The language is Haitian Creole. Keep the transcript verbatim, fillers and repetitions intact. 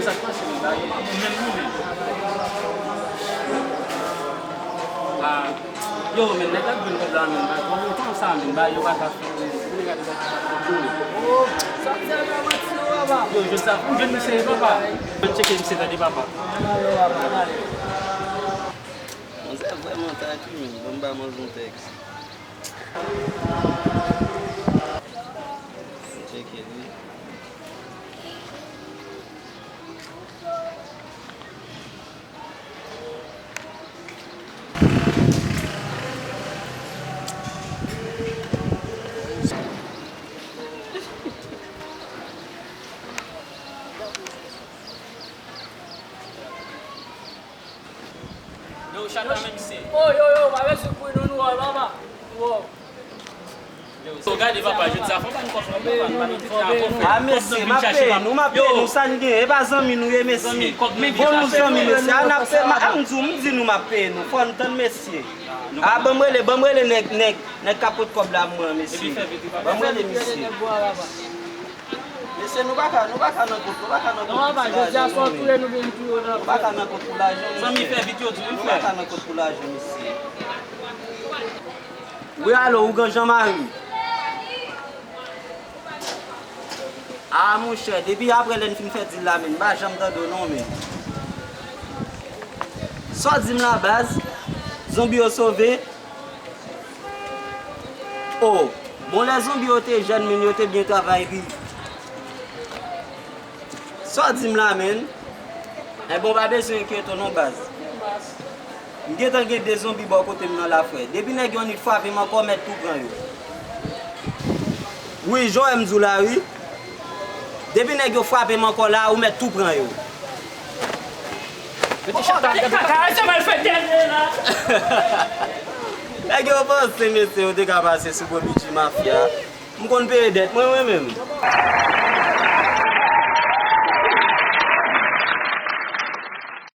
Sa k pase, men, ba, yo pa bon menm, non, men. Ah, yo, men, nèg la jwenn kòb la, men, ba, bon, bon, tan sa, men, ba, yo pa ka fè, men, men, gade sa ki pase, men. Yo, jodi a, m jwenn misye, papa. Mwen tcheke misye, tande, papa. Manzè vrèman tèt wi, men, ban m ba manzè yon tèks. Tcheke li. Yo, chak la menm se. Oh, yo, yo, pa bezwen kouri non, nou wè, papa. Nou wè. Yo, gade, papa, jodi a, fò ban n kòb nou, papa, n pa mete travay pou fè. Ah, mesye, m ap peye nou, m ap peye nou, sa n genyen, e pa zanmi nou ye, mesye. Bon, nou zanmi, mesye, a, n ap peye, m, a, m di w, m di nou, m ap peye nou, fò n tann, mesye. A, ban m rele, ban m rele nèg, nèg, nèg k ap pot kòb la pou mwen, mesye. Ban m rele, mesye. Mesye, nou pa ka, nou pa ka nan kont, nou pa ka nan kont pou ti lajan, non, men. Nou pa ka nan kont pou lajan, mesye. Zanmi, fè vit, yo di, wi, frè. Nou pa ka nan kont pou lajan, mesye. Wi, alo, ougan Jean Marie. Ah, monchè, depi apre lè n fin fè dil la, men, m pa janm tande w, non, men. Sa w di m la, baz? Zonbi yo sove? Oh, bon, lè zonbi yo te jèn, men yo te byen travay, wi. Sa w di m la, menn? Enben, w pa bezwen enkyete w non, baz. M gentan gen de zonbi bò kote m nan la, frè. Depi nèg yo annik frape m ankò, mèt tou pran yo. Wi, jan w wè m di w la, wi. Depi nèg yo frape m ankò la, ou mèt tou pran yo. Yo te chita, gade kaka, se malfektè l ye la. Nèg yo panse, mesye, yo te ka pase sou Bobby G Mafia. M konn peye dèt mwen, mwen menm.